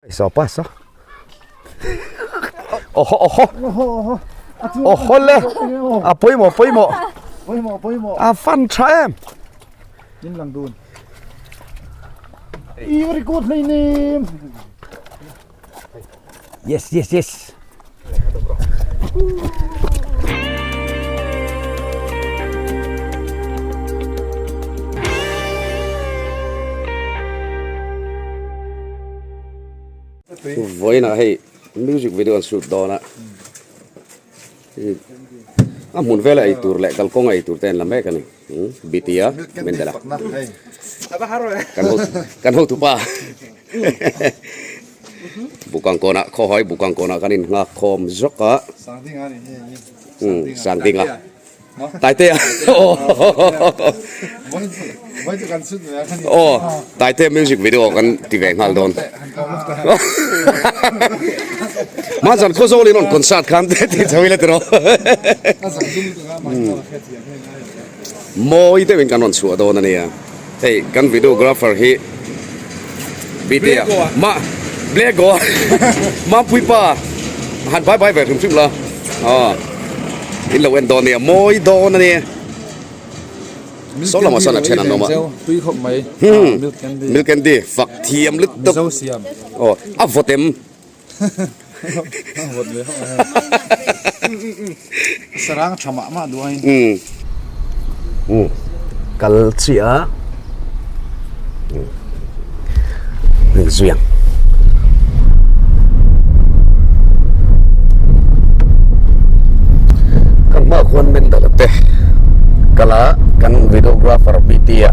Saw pa saw. Oho oho. Oho oho. Oho le. A pawimawh pawimawh. Pawimawh pawimawh. A fan tha em. In lang dun. I record hlei nem. Yes yes yes. Vawiinah hei music video an shoot dawn a a hmun vela ei tur leh kalkawng a ei tur te an la mek a ni Bitia Mendela kan hotupa. Bukang kawnah khawhawi bukang kawnah kan innghak khawm zawk a. Sangdinga Taitea aw Taitea music video kan ti ve nghal dawn. Hmanzan Khawzawl in rawn concert khan ti chho ila tiraw. Mawi deuhin kan rawn chhuah dawn a nia. Hei kan videographer hi BT-a ma Black Goa Mampui pa han bye bye ve hrim hrim la aw in lo en dawn nia mawi dawn a nia saw lamah sawn a then an awm a tui khawp mai milk candy milk candy fak thiam lutuk Mizo siam aw a vawt em a vawt ve hauh a sarang tha mah mah duh ain um kal chiah a zui ang kan hmaah khuan mendal te kal a kan videographer bt-a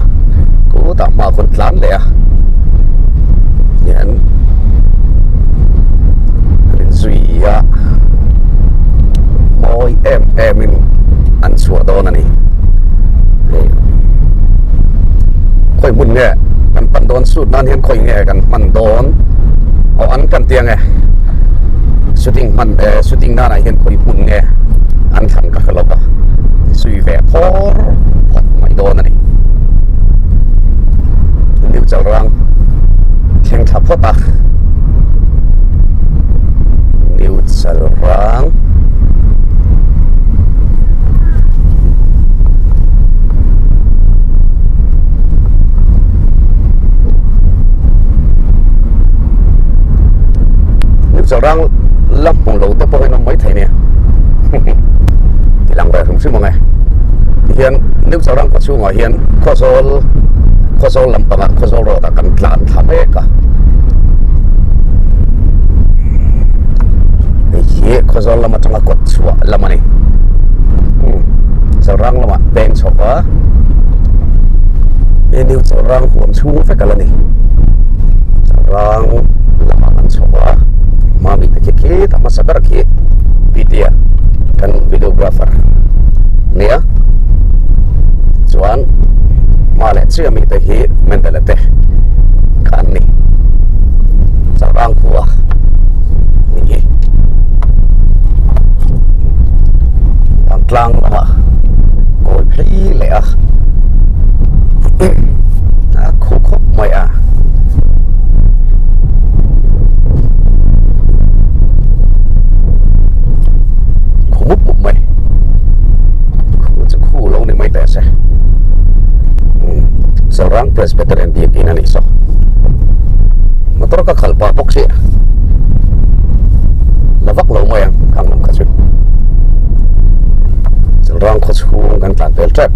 khutah hmaah khuan tlan leh a. hian an inzui a mawi em em in an chhuah dawn a ni hei khawi hmun nge kan pan dawn shoot nan hian khawi nge kan hman dawn aw an kan tia nge shooting hman eh shooting nanah hian khawi hmun nge an thlan ka hre lo va zui ve phawr phawt mai dawn a ni. New Chalrang thleng thla phawt a New Chalrang New Chalrang la hmu lo te pawh hi an awm maithei nia ti lang ve hrim hrim ang e tihian New Chalrang khaw chhungah hian Khawzawl Khawzawl lampangah Khawzawl road ah kan tlan thla mek a hei hi Khawzawl lam atanga kawt chhuah lam a ni Chalrang lamah peng chho va he new Chalrang huam chhung vek a la ni Chalrang lamah kan chho va hma mi te khi khi ta hmasa ber khi Pitea kan videographer nia chuan hma leh chiah mi te hi Mendele te kha an ni Chalrang khua ni hi Vantlang lamah kawi phei leh a a khu khawp mai a. Khu mup mup mai khu chu khu lo ni mai teh se Chalrang Presbyterian biakin a nih saw motor ka khalh pah bawk si la vak lo mai ang khang lam kha chu Chalrang khaw chhung kan tlan vel tep.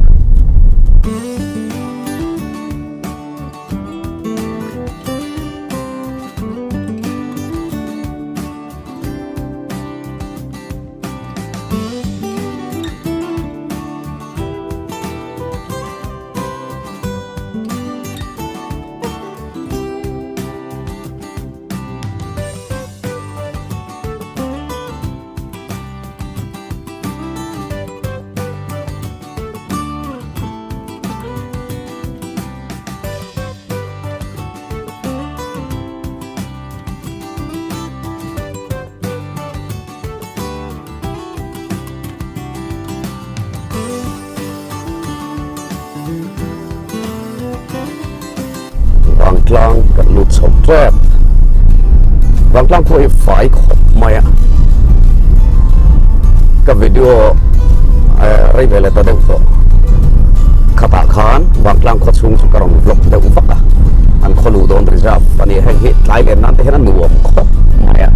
Vangtlang kan lut chho tep. Vangtlang khua hi fai khawp mai a ka video rei ve leh ta deuh tawh khatah khan Vangtlang khua chhung chu ka rawn vlog deuh vak a an khaw luh dawn reserve a nia heng hi tlai len nan te hian a nuam khawp mai a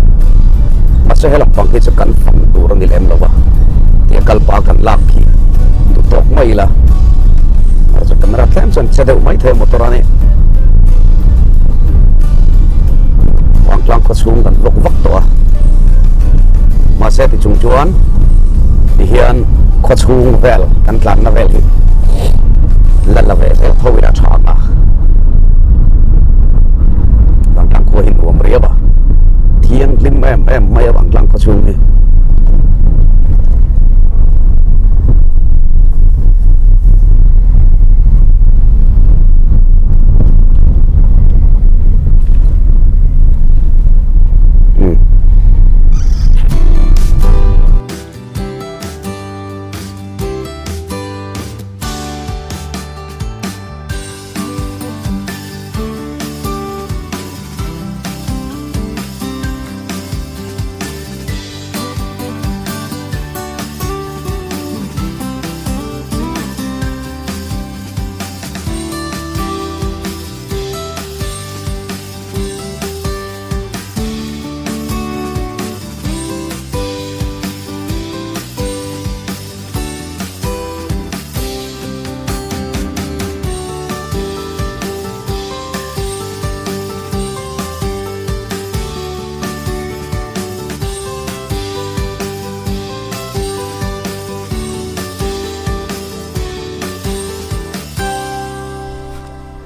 mahse he lampang hi chu kan fang tur a ni lem lo va tia kalpa kan lak khi duh tawk mai ila chu camera tlem chuan che deuh mai thei a motor a ni. Vangtlang khaw chhung kan vlog vak tawh a mahse ti chung chuan ti hian khaw chhung vel kan tlanna vel hi la la ve zel tho ila tha ang a Vangtlang khua hi nuam riau a thianghlim em em mai a Vangtlang khaw chhung hi.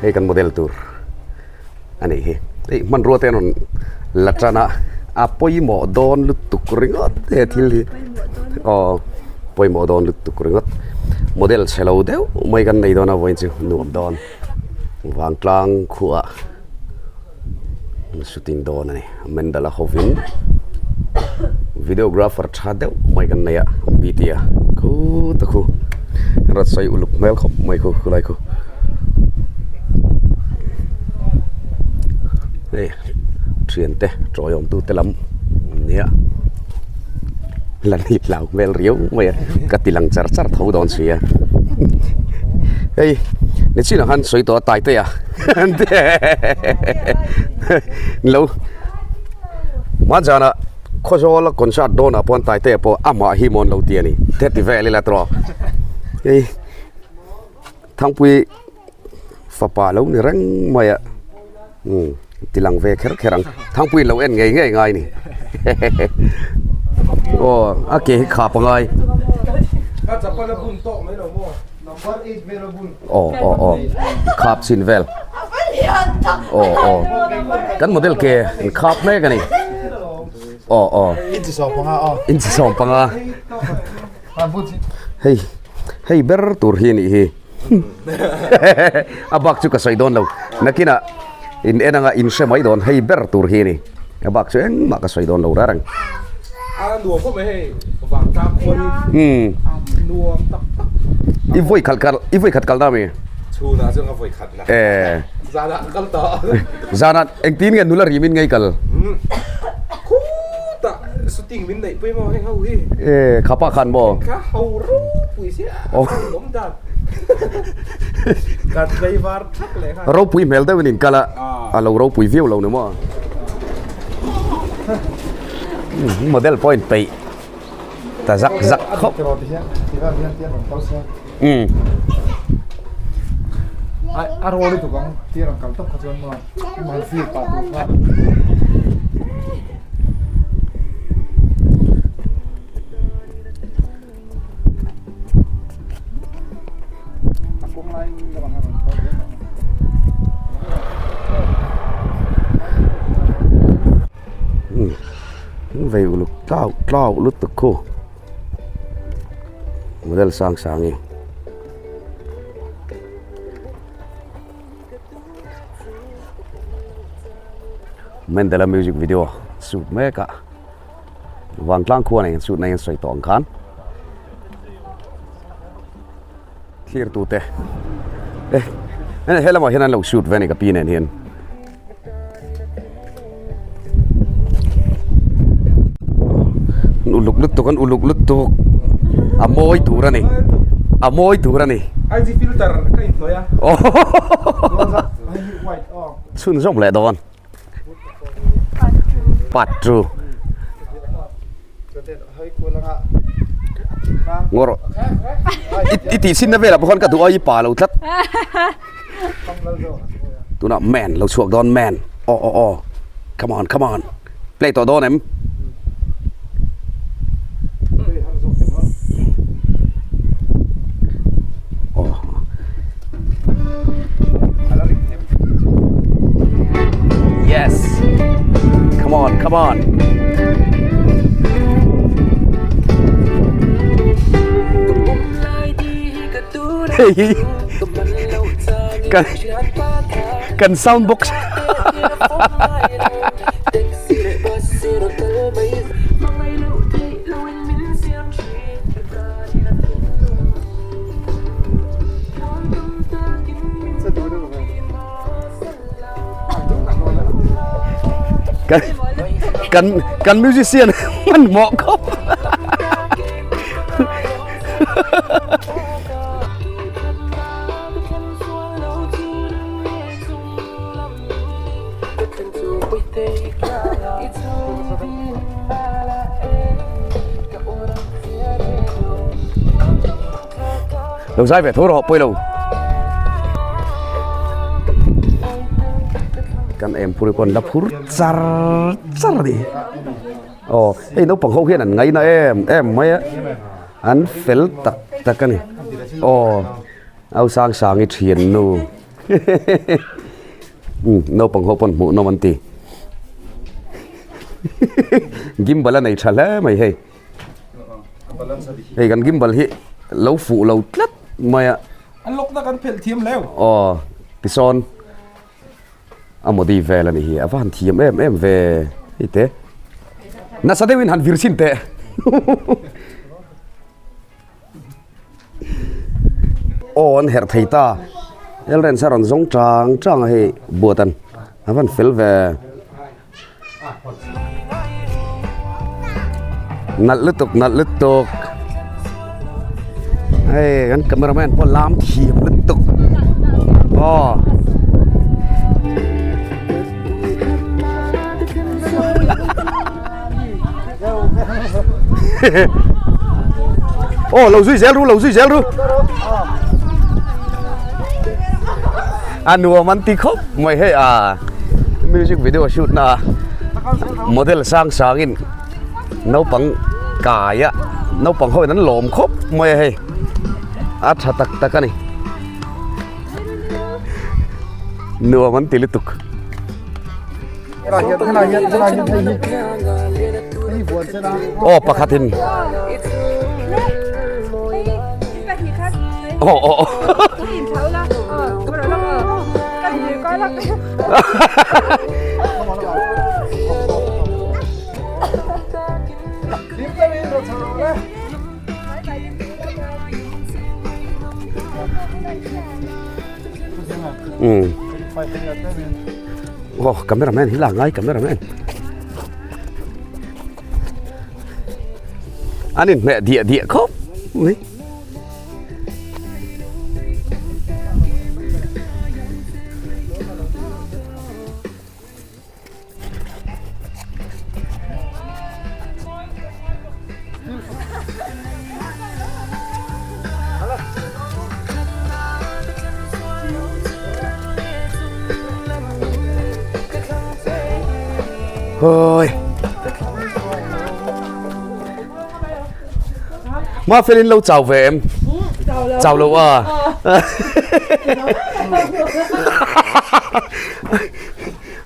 Hei kan model tur a nih hi hei hmanrua te an rawn la tan a a pawimawh dawn lutuk ringawt he thil hi aw pawimawh dawn lutuk ringawt model chhe lo deuh mai kan nei dawn a vawiin chu nuam dawn vangtlang khuaah. Shooting dawn a ni Mendala hovin videographer tha deuh mai kan nei a BT a khuta khu rat sawi uluk hmel khawp mai khu khulai khu hei thian te tawiawm tu te lam nia la ni hlau hmel riau mai a ka ti lang char char tho dawn si a hei nichinah khan sawi tawh a Taitea. Lo Hmanzana Khawzawl concert dawnah pawh Taitea pawh amah hi mawn lo ti a ni te ti vel ila tawh hei Thangpui fapa lo ni reng mai a umm ti lang ve kher kher ang Thangpui lo en ngei ngei ngai ni aw a ke hi khap a ngai. Aw aw aw khap chin vel aw aw kan model ke an khap mek a ni aw aw inchi sawm panga aw inchi sawm panga hei hei ber tur hi anih hi a bak chu ka sawi dawn lo nakinah in en anga in hre mai dawn hei ber tur hi a ni a bak chu engmah ka sawi dawn lo reng a nuam khawp mai hei vangtlang khua hi nuam tak tak i vawi khat kal i vawi khat kal na mi chhunah chuan ka vawi khat na eh zanah ka kal tawh zanah engtin nge nula rim in ngei kal khutah shooting min neih pui maw hei ho hi eh khapa khan maw kha ho ropui sia a awm dan kan tlaivar Ropui hmel deuhin in kal a, a lo ropui viau lo ni maw? Model pawh in peih ta zak zak khawp. A rawl lutuk ang tir ang kal tawp kha chuan maw man fir pah tur kha. Vei uluk tlau tlau lutuk khu model sang sang hi. Mendela music video shoot mek a. Vangtlang khua nei chu nei an sawi tawh ang khan thlir tu te eh he lamah hian an lo shoot ve a ni ka pi nen hian. uluk lutuk an uluk lutuk a mawi tur a ni a mawi tur a ni. IG filter ka inhnawih a. Chhunzawm leh dawn. Part 2. Ngawr i tih chhinna velah pawh khan ka duh a i pa lo tlat. Tunah man lo chhuak dawn man aw aw aw come on come on play tawh dawn em? Yes come on come on Hei hi kan kan sound box kan kan kan musician hmanhmawh khawp. Lo zai ve tho rawh pawi lo. Kan em phur pawn la phur char char a ni. Aw hei naupang ho hian an ngaina em em mai a an fel tak tak a ni aw au sang sang i thian nu umm naupang ho pawn hmuh nawm an ti gimbal a nei tha hle mai hei hei kan gimbal hi lo fuh lo tlat mai a an lawkna kan phelh thiam hleu aw tisawn. A modi vel a nih hi a va han thiam em em ve hei te nasa deuhin han vir chhin teh aw an herh thei ta Elrens a rawn zawng chang chang a hei buatan a van fel ve nalh lutuk nalh lutuk hei kan camera man pawh lam thiam lutuk aw aw lo zui zel ru lo zui zel ru a nuam an ti khawp mai hei a. Music video shoot na model sang sang in naupang kai a naupang ho in an lawm khawp mai a hei a tha tak tak a ni nuam an ti lutuk. Aw pakhat in aw aw aw. Um oh cameraman hi la ngai cameraman an inhmeh diah diah khawp mai. Hoi. Ma felin lo chau ve em? Chau lo a.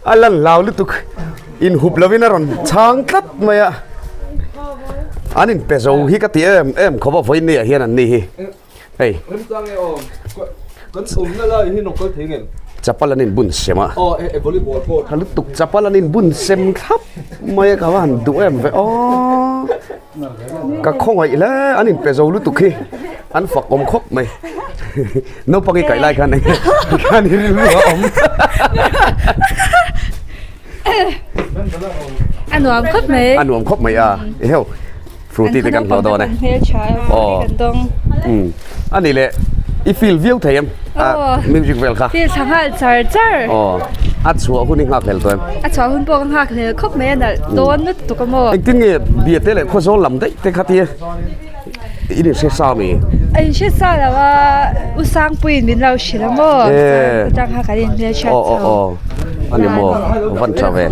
A lan lau lutuk in hup lovin a rawn chhang tlat mai a. An in pe zo hi ka ti em em khawp a vawiin ni ah hian an ni hi. Hei. Remchang e aw. Kan awmna lai hi nawk kal thei ngem? Chapal an in bun sem a. Aw e volleyball court. Tha lutuk chapal an in bun sem thlap mai a ka va han duh em ve aw. Ka khawngaih hle an in pe zo lutuk hi an fak awm khawp mai. Naupang i kaih lai khan eng khan i rilru a awm. A nuam khawp mai. A nuam khawp mai a. Eheu. Fruity te kan hlawh dawn e. Aw. A nih leh i feel viau thei em? Aw. Music vel kha. Feel tha nghal char char. Aw. A chhuah hun i nghak hlel tawh em? A chhuah hun pawh ka nghak hlel khawp mai a nalh dawn lutuk a maw. Engtin nge Biate leh Khawzawl lam daih te kha tia in inhre sa mi? A inhre sa lo a, U Sangpuiin min lo hrilh a maw. Chuan kha kan inhmelhriat chho. Aw aw aw. A ni maw? Van tha ve.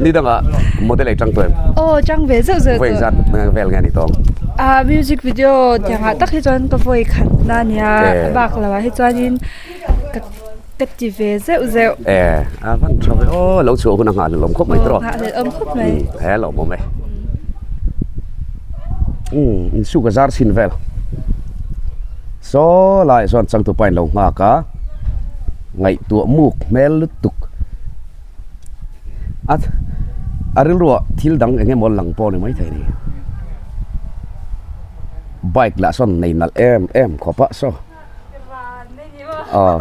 Ni dangah model ei tang tawh em? Aw tang ve zeuh zeuh tawh. Vawi zat vel nge ni tawng? Ah music video tiangah tak hi chuan ka vawi khat na nia a bak lo ah hi chuanin ka ka ti ve zeuh zeuh. E a van tha ve aw lo chhuah hun a nghah hlelawm khawp mai tawh. Aw nghah hlelawm khawp mai. He lawmawm e. Umm insuk a zar chhin vel. Saw laiah chuan changtupa in lo nghak a, ngaihtuah muk hmel lutuk a a rilruah thil dang eng emaw lang pawh a ni maithei a ni. Bike lah sawn nei nalh em em khawp a saw aw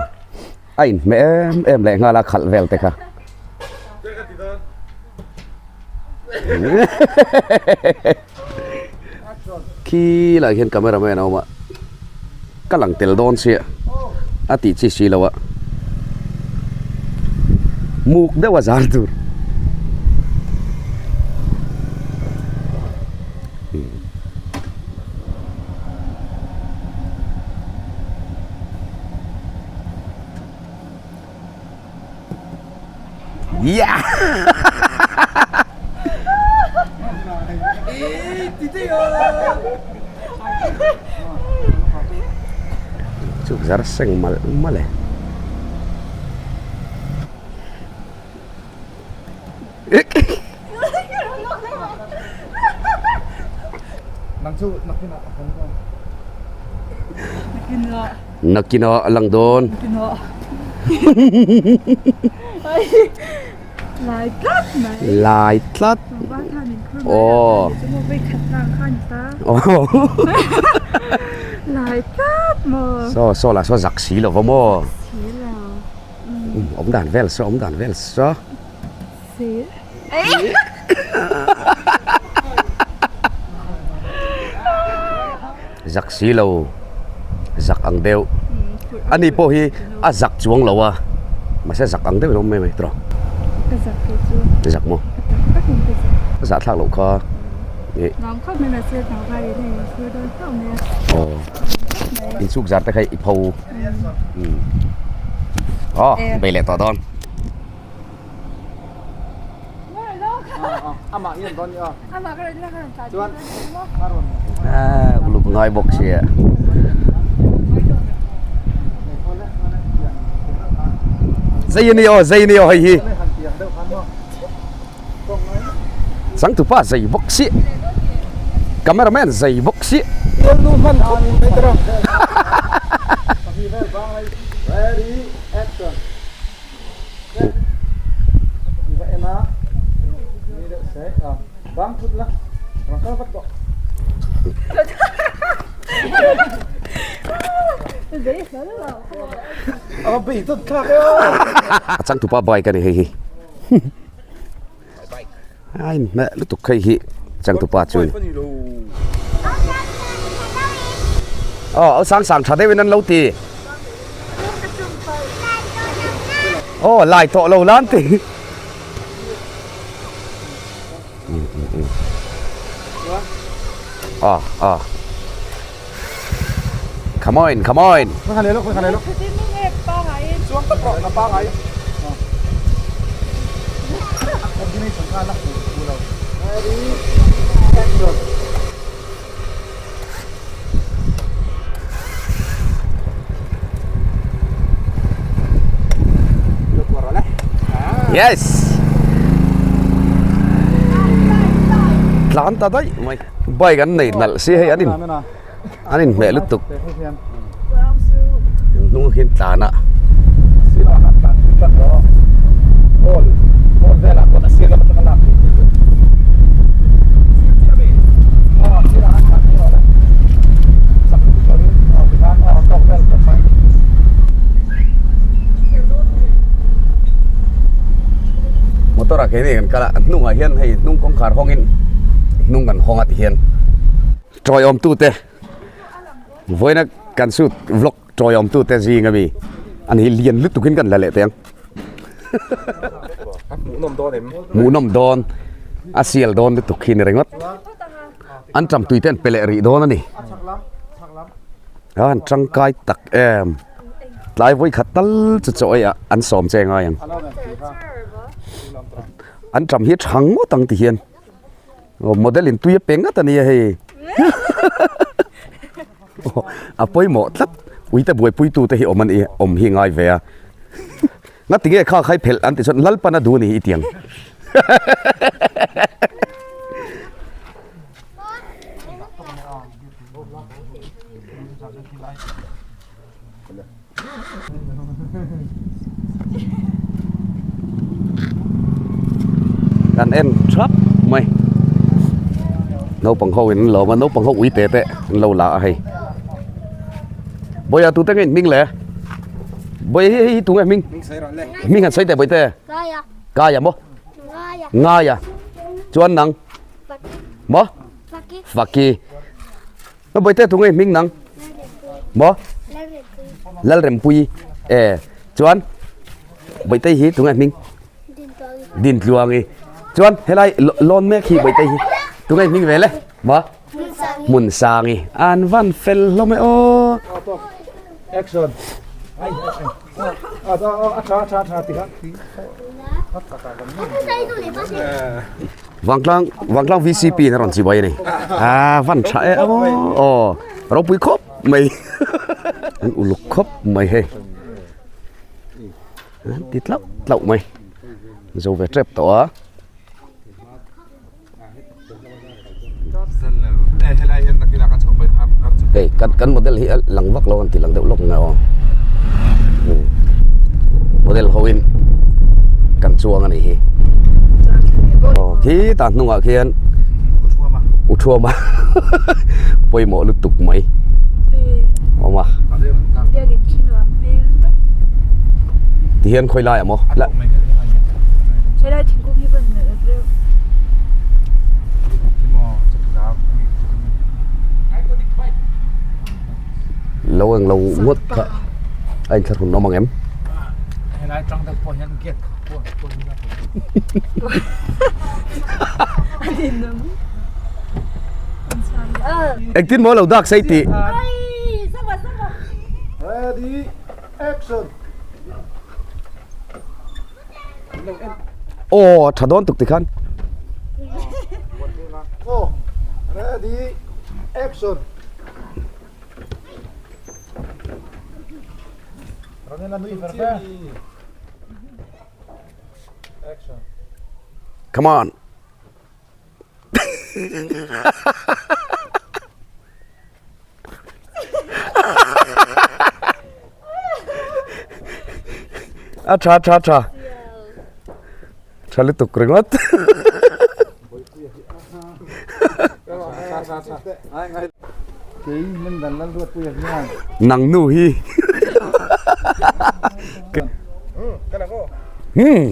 a inhmeh em em leh nghal a khalh vel te kha. Khi lah hian camera man a awm a ka lang tel dawn chiah a tih chi si lo a muk deuh a zar tur Yeah! Chuk zar seng mal mal e. Nakinah a lang dawn. Lai tlat. Aw. Saw saw lah saw zak si lo va maw. Awm dan vel saw awm dan vel saw. Zak si lo, zak ang deuh. Ani pawh hi a zak chuang lo a, mahse zak ang deuh in a awm mai mai tawh. Ka zak kei chu. Zak maw? Ka tak tak in ka zak. A zah thlak loh kha. Nuam khawp mai mahse tlangval in a inchhur dawn hlauh mai a. Aw. Inchhuk zar te kha i pho. Aw, bei leh tawh dawn. Uluk ngai bawk sia. Zei ani aw zei ani aw hei hi. Changtupa zei bawk si. Cameraman zei bawk si. A changtupa bike a ni hei hi a inhmeh lutuk hei hi changtupa chuan aw a sang sang tha deuhin an lo ti. Aw lai tawh lo lan ti. Aw aw. Come on, come on. Yes! Tlan ta daih mai. Bike an nei nalh si hei an in an inhmeh lutuk. Hnung hian tlan a. Motor ah keini kan kal a, a hnungah hian hei hnung kawngkhar hawngin. hnung kan hawng a ti hian tawiawm tute vawiina kan shoot vlog tawiawm tute zing ami ani hi lian lutuk in kan la leh teh ang hmuhnawm dawn em hmuhnawm dawn a sial dawn lutuk hi ni ringawt an tam tui te an pe leh rih dawn ani a an tangkai tak em tlai vawi khat tal chu chaw ei ah an sawm che ngai ang an tam hi tha ngawt ang ti hian aw model in tui a pe ngat a nia hei a pawimawh tlat uite buaipui tu te hi awm a ni awm hi ngai ve a nga tinge kha khai phelh an ti chuan lalpan a duh a ni i tiang Kan en thap mai naupang ho in an lawm a naupang ho ui te te an lo la a hei Bawiha tute nge in hming le Bawiha hei hi tunge hming hming han sawi teh Bawihte Kaia maw Ngaia chuan nang maw Faki Ka bawihte tunge hming nang maw Lalrempuii e chuan bawihte hi tunge hming Dintluangi chuan helai lawn mek hi bawihte hi tunge hming ve le maw Hmunsangi an van fel hlawm e aw Action Vangtlang Vangtlang VCP in a rawn chibai a ni ah van tha e aw aw ropui khawp mai an uluk khawp mai hei an ti tlauh tlauh mai zo ve tep tawh a. Hei kan kan model hi a lang vak lo an ti lang deuh lawk nge aw model ho in kan chuang a nih hi aw khi tah hnungah khian u thuama pawimawh lutuk mai awm a tihian khawi lai ah maw Lo eng lo ngawt kha a inthlahrun awm ang em? Engtin maw lo dak sei tih? Ready action. Aw tha dawn tuk tikhan. Aw ready action. Come on. A tha tha tha. Tha lutuk ringawt. Nang nu hi. Hmm.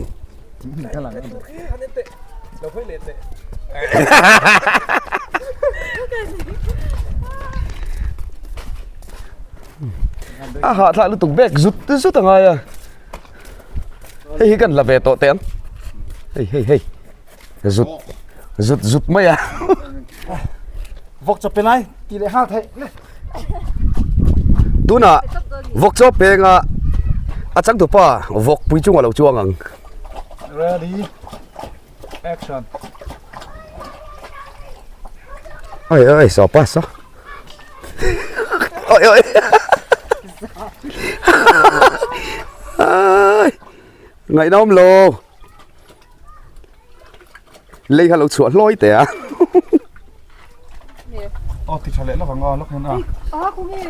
A hah thlah lutuk bag zut zut a ngai a hei hi kan la ve tawh teh ang hei hei hei zut zut zut mai a vawk chaw pe lai tih leh nghal theih le tunah vawk chaw penga a changtupa vawk pui chungah lo chuang ang ready action oi oi saw pa saw oi oi ai ngaihnawm lo Lei kha lo chhuah hlawi teh a. Aw ti tha leh lawk ang aw lawk hian a. A ku nge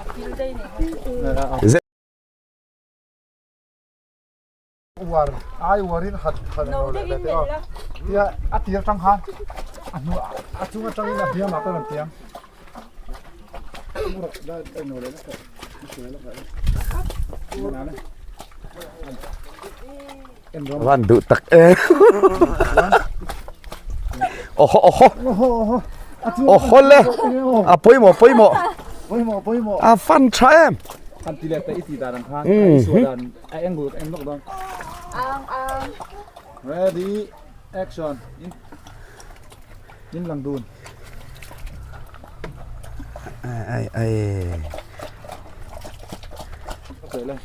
a pil dei nei. Uar ai uarin hat hat no le le te aw. Tia a tir tang khan a hnu a chung atangin a hliam ah ka rawn tiang. Van duh tak e. Oho oho. Oho le. A pawimawh pawimawh. Pawimawh pawimawh. A fan tha em. Han ti leh ta i ti dan ang khan. I suah dan a angle ka en lawk dawn. Ang ang. Ready action. In in lang dun. Ai ai. Okay le.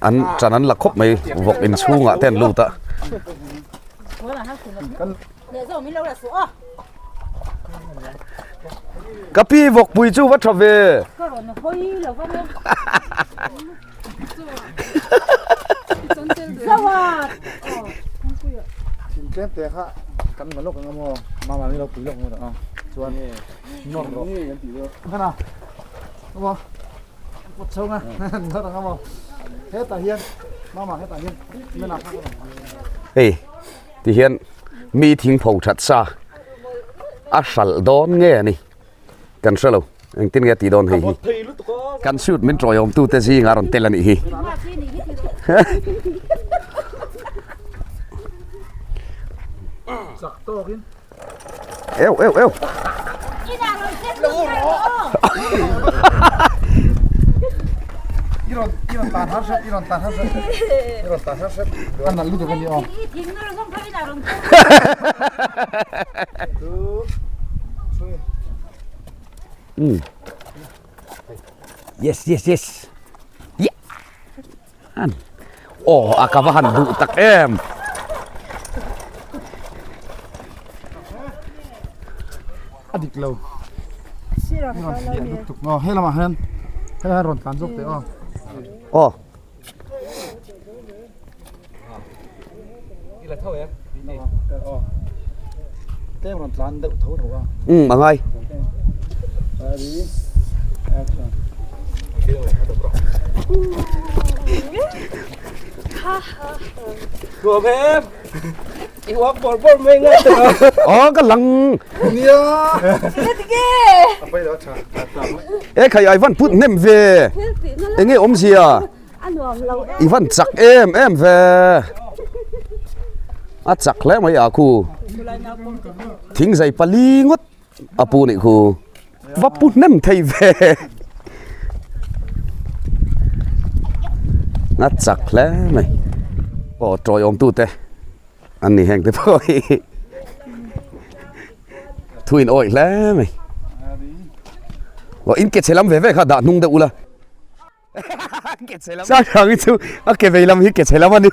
An ṭan an la khawp mai vawk inchhungah te an lut a. Ka pi vawkpui chu va ṭha ve. Hei ti hian mi thing pho that sa a hralh dawn nge a ni kan hre lo engtin nge a tih dawn hei hi kan shoot min tawiawm tu te zingah a rawn tel a nih hi. Eu eu eu. Mm. Yes yes yes. Yeah. An. Oh, a ka va han duh tak em. A dik lo. Oh, he lamah hian he lamah rawn tlan zawk teh aw. Oh. I la tho em? Oh. Tlem rawn tlan deuh tho tho a. Um, a ngai. Ready? Action. Nuam em? I uak bawr bawr mai ngai ta. Aw ka lang. Nia. Tige. A pai lo tha. E khai ai van put hnem ve. Enge awmzia? A nuam lo em. I van chak em em ve. A chak hle mai a khu. Thing zai pali ngawt a pu nih khu. Va pu hnem thei ve. A chak hle mai. Aw tawi awm tute an ni heng te pawh hi. Thu in awih hle mai. Aw in ke chhe lam ve ve kha dah hnung deuh ula. Sang hi chu a ke vei lam hi ke chhe lam a ni.